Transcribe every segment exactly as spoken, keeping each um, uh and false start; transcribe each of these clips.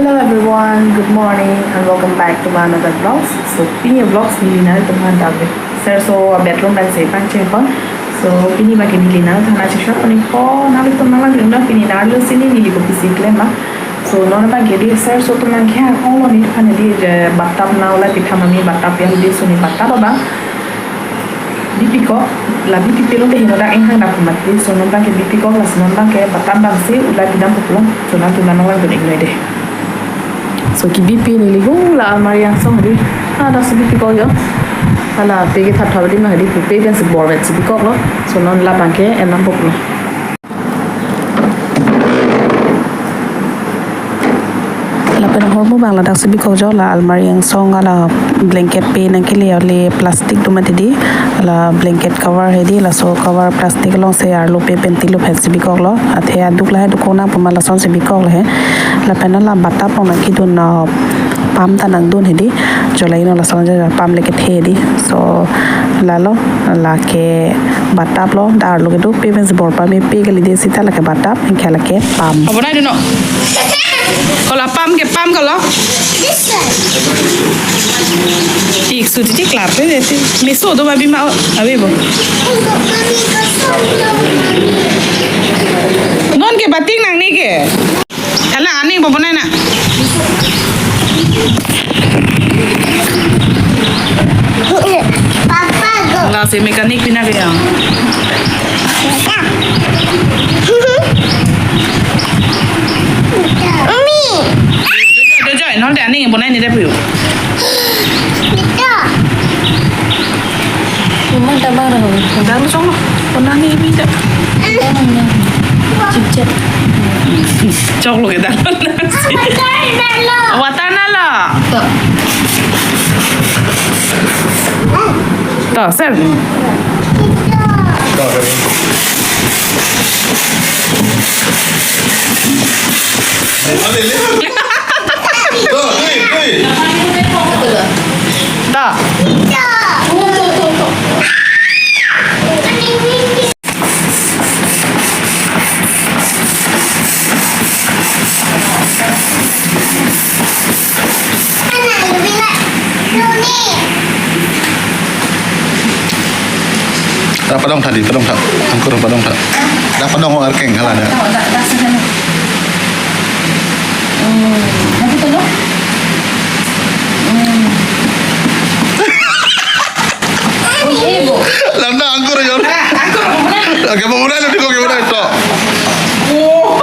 Hello everyone, good morning and welcome back to my another vlogs. So, pini vlogs neli nangtum aphan ta serso bedroom pen si pangcheng pon. So, pini abang ke neli nangtum aphan chesha pon-ikpo, nanglitum nanglang ring na pini arlo si neli kopisi klem ma. So, non abang ke dei serso atum nangkehang ong lo, neliphan dei, eh, bathtub nang la pitha mami bathtub ya dei, so ne bathtub abang bipikok, la bipipelo te heno dak inghang dak mati, so non abang ke bipikok, laso non abang ke bathtub abang si ulai pidam puplo, so nangtum nanglang dun-ik noi dei. So kebipi neli hu la almari angsong dei, ah, dak si bipikok yo. Hala pe kethat thap dei ma dei, pupe pen si bor vet si bikok lo, so non labang ke endam puplo. Lapen ahormu abang ladak si bikok jo, la almari angsong hala blanket pe nangkele ale plastic do mati dei, la blanket cover he dei, laso cover plastic along si arlo pe pen tilo phet si bikok lo, athe aduk lahai dukok nang pu ma lason si bikok lo he. Lapen la bathtub along nangkedun, ah, pump ta nangdun he dei, jolai no lason ja pump le kethe dei, so lalo, lake bathtub lo, dak arlo kedo pe pen si bor pame pe kali dei, seta lake bathtub, anke lake pump. Abonai dun no. Kola pump ke pump kolo. This one. Tik su tik klap pe dei. Meso do ma bima, oh, abi bo. Mommy, go so. Non ke bating nangne ke. Hala, aning bo bonai na. Papa, go. Lasi mechanic pina ke ya. Mommy. Dei, dei, non dei aning bonai ni dei pu. Ito. Uma tabang raho. Dang chok lo. Konang ni bi da. Chipchet. Chok lo ke dang. Water na lo. To. To, sir. To. Ta padong tha dei, padong tha. Angkur padong tha. Ta padong arkeng hala da. Langdang angkur jon. Angkur, angkur. Oke, mau mulai lo, oke, mulai to. Oh.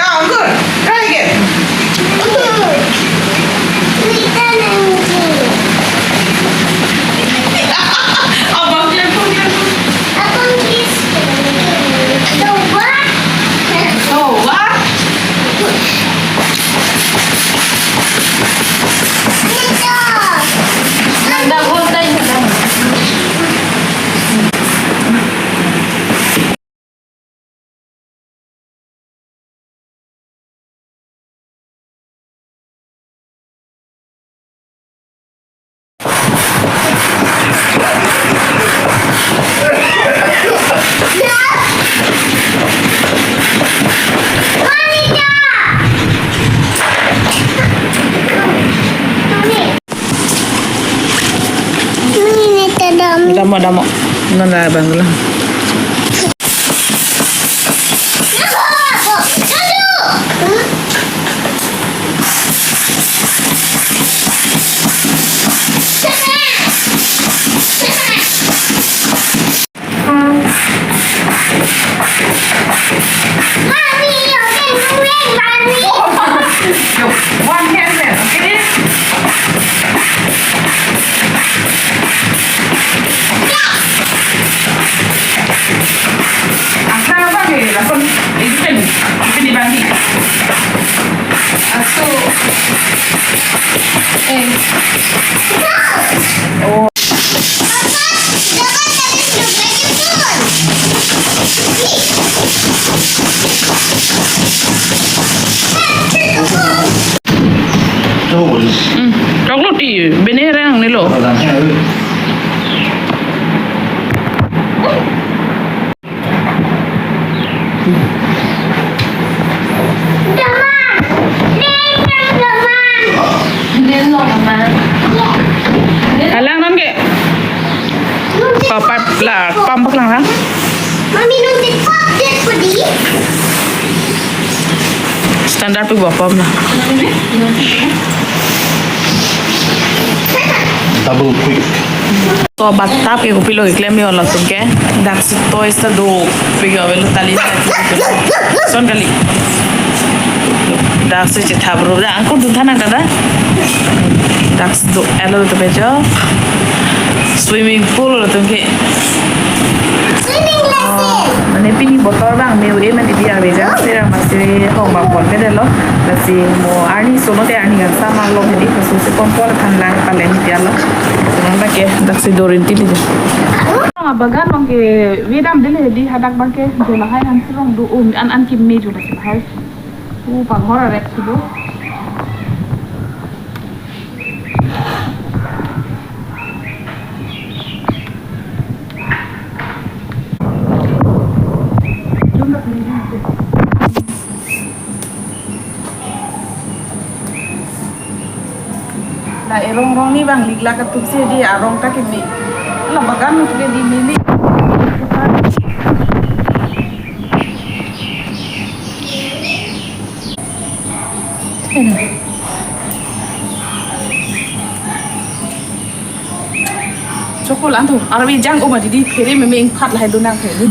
Angkur. Try again. Abang klem, klem, klem. Abang, please. So what? So what? Damo, damo. Non la bang la. Mommy, you can do it, Mommy. One hand there, okay? Yes. Asa apa ke? Langsung ikutin, ikutin di bandi. Asu. Eh. Oh. Hmm, choklo ti, bene rang nilo. Pam paklang ha. Mami, nung tik pop deh pudi. Standard pi bopom na. Double quick. To bathroom ke kopilo keklem yo latum ke. Daksi toys ta do. Pik avelo tali. Son kali. Daksi chethap ru da. Angkur dun thanak dada. Daksi do elo to bejo. Swimming pool latum ke. Swimming lesson. Mane pini botor bang me ure mane dia beja sera masih hong bang pon ke delo. Lasi mo arni sono te arni kan sama lo hedi kasu si pon pon than lang palen dia lo. Sono ba ke daksi dorin tili. Bagan bang ke wedam dele hedi hadak bang ke jola hai han serong do um an an kim me jola si hai. U panghor arek si do. La erong rong ni bang likla katup si di arong ta kimi. La bagan ke di mili. Chokol antu arwi jang oma didi phere meme ingphat lahai dunang phere.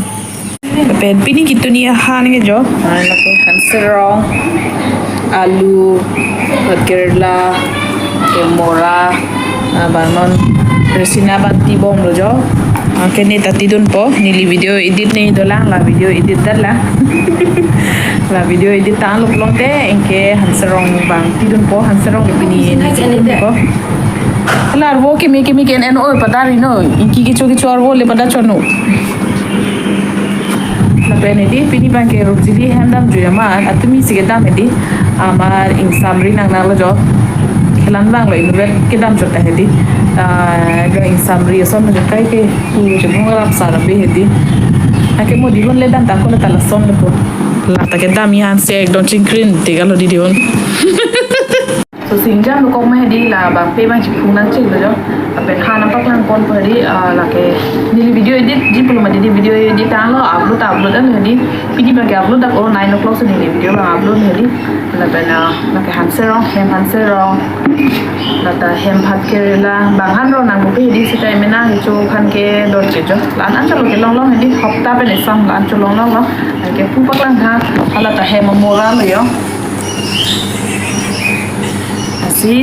Pen pini kituni ahan ke jo. Ah, lake han serong, alu, bhat kerela, ke mora, ah, bang non resina bang tibom lo jo. Ah, ke ne tati dunpo, neli video edit ne dolang la video edit dan la. La video edit tang lo pulote, anke han serong bang tidunpo, han serong ke pini tidunpo. Hala arvo kimi kimi ke en en oi padari no, anke kecho kecho arvo le pada chono. Lapen hedi pini bang ke rukjili hem dam juya ma, atumi si kedam hedi, amar ingsamri nang nang lo jo. Kelan bang lo inutvet kedam chot ta hedi. Ah, ga ingsamri ason jo kai ke, u jo mung rap sar abe hedi. Ake mo dihun le dam ta ko le ta lason le po. La ta kedam ihan se ekdom chingkrin te galo didi hon. So singjam lo kok ma hedi la bang pe bang chiphung nang chik lo jo. Apen han apak lang pon po hedi, ah, lake neli video edit ji pulo ma didi video edit tang lo upload upload an hedi. Pini bang ke upload dak o nine o'clock si neli video bang upload hedi. Lapen, ah, lake han serong, hem han serong. Lata hem bhat kerela, bang han ro nang bupe hedi sita emena kecho phan ke dor che jo. La-an an cholo kelong long hedi, hopta pen esam la-an cholong long lo. Ke pu paklang tha, hala ta hem mora lo yo. Lasi,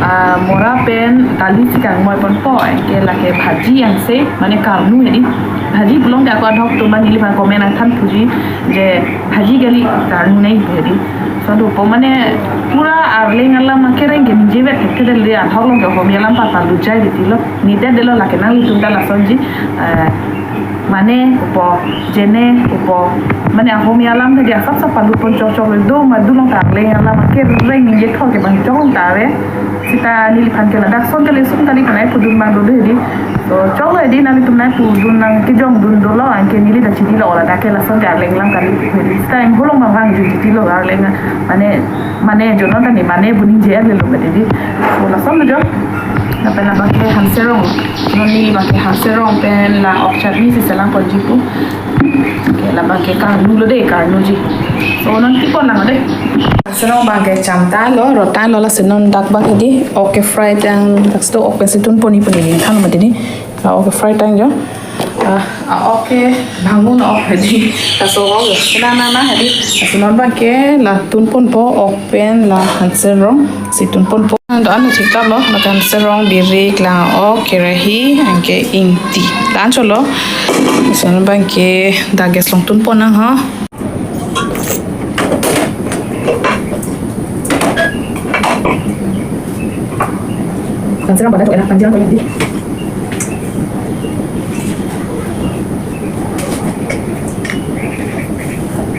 ah, mora pen dali si kangmoi ponpo, anke lake bhaji angse, mane karnu hedi. Bhaji pulote ako adhok tu ma neliphan comment nang than puji, je bhaji kali karnu nei hedi. Laso dopo mane pura arleng alam akereng ke ningje vet thekthedel de, adhok long ke Ohomia alam pa palu jai de tilo. Nite delo lake nanglitum ta lasonji, eh, mane upo, jene upo, mane Ohomia alam tadi asap sap palu pon chok chok do ma dulong ta arleng alam akereng ningje thor ke bang chok ta ave. Sita neliphan ke ladak son kali sun kali panai pudun bang do hedi. So chok hedi nanglitum nai pudun nang kejong dun dolo, anke neli ta chidi lo ladak ke lason ke arleng alam kali hedi. Sita ingholong bang bang ju chidi lo arleng mane mane jono tani mane buning je le lo hedi. So lason lo jo. Lapen labang ke han serong. Non neli bang ke han serong pen la ok chutney si selang ponji pu. Ke labang ke karnu lo de, karnu ji. So non tipon lang de. Han serong bang ke cham ta lo, ro ta lo, lasi non dak bang hedi. Ok fry tang dak sto ok pen si tun poni poni ning than ma hedi. La ok fry tang jo. Ah, ah, ok, bangun ok hedi. Laso ok yo. Kena na na hedi. Laso non bang ke la tun ponpo ok pen la han serong si tun ponpo. Ando ano chikta lo, la han serong, birik, la ok, kerahi, anke ingti. La-an cholo. Laso non bang ke dak gas along tun pon nang ha. Han serong pada tu enak panjang kali di.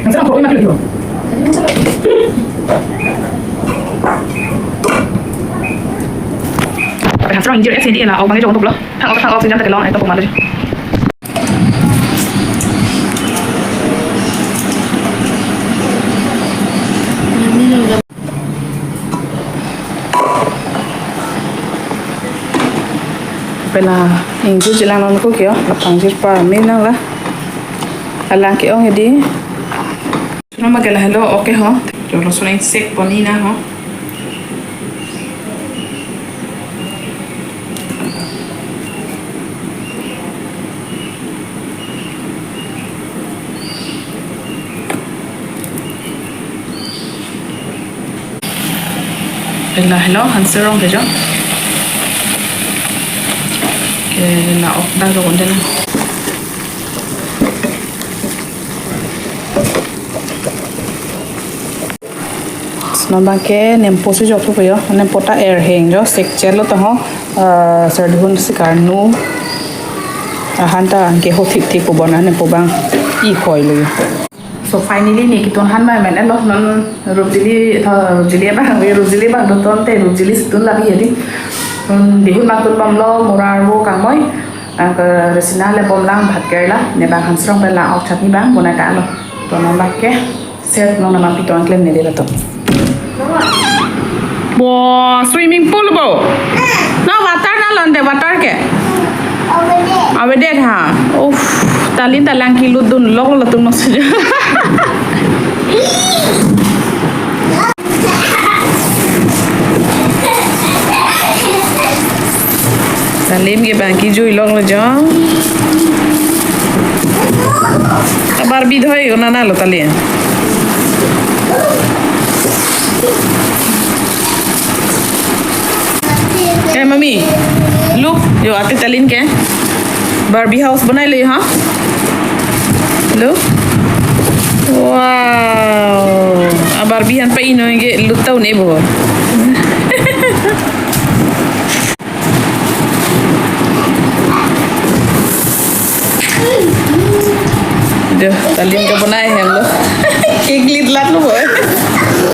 Han serong kok enak lagi lo. Han serong ingjir es ini enak, oh bang jong untuk lo. Thang ok thang ok sinjam ta kelong, eh, tong pumalo. Pela ingju jilang non ko kio, lapang jirpa mi nang la. Alang ke-ong hedi. Suna ma ke lahelo, okay ho. Jo lason ingsek pon nang ho. Lahelo, hanserong ke jo. Ke la ok dak ro konten. Non abang ke nempo si jok thupo jo, nempo ta erheng jo, sek chet lo ta ho, eh, serdihun si karnu. Ahan ta ke ho thik thik pu bon nempo abang i hoi lo jo. So finally ne kitun han mai men lo non rupjili tho rupjili abang, rupjili abang do ton te rupjili si tun labi hedi. Hmm, dihun ma tun bom lo murar vo kangmoi. Ang ke resina le bom lang bhat kerla ne abang hanserong pe la ok chat ni abang bonai ta lo. To non abang ke. Set non nama piton klem ne dei latum. Bo swimming pool bo. Na water na londe water ke. Avedet ha. Uff, Talin ta lang kilut dun lok latum nok suja. Talin ke abang kijui lok lo jo. Barbie dhoi ko nana lo Talin. Eh, mami. Look, jo ate Talin ke Barbie house bonai lo ha. Look. Wow. A Barbie han pa ino ke lut tau ne bo. Jo, Talin ke bonai hem lo. Cake lit lat lo bo.